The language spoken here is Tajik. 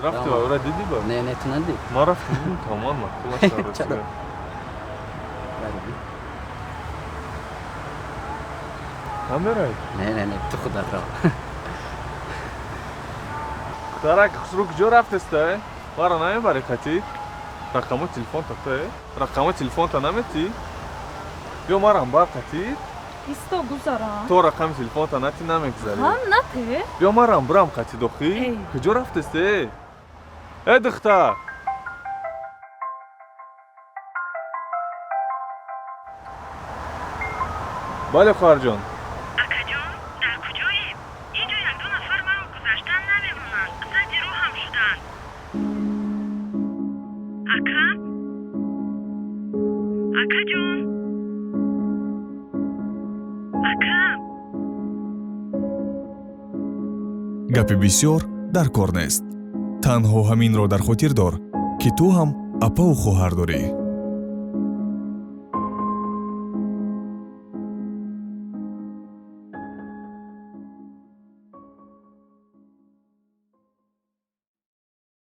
Рафти ора дидӣ ба? Не, не, ту надидӣ? Ман рафтам, дидим, тамоман маъқул Чаро? аст. Камерай? Не, не, не, ту худат рав. Духтарак хусрӯ, куҷо рафтеста? Маро намебарӣ қатӣ? Рақамо телефонта та, рақамо телефонта наметӣ? Ё марам бар қатӣ. Исто, гузарам. То рақами телефонта натӣ, намегузарӣ. Ҳам нате. Биё, марам бирам қатӣ дохӣ. Эй. Куҷо рафтесте, э духтар? Бале, хоҳарҷон. Акаҷон, дар куҷоем? Инҷо якду нафар маро гузаштан намемонанд, сади роҳам шуданд. Ака, акаҷон, ака. Гапи бисёр дар кор нест. Танҳо ҳаминро дар хотир дор, ки ту ҳам апаву хоҳар дорӣ.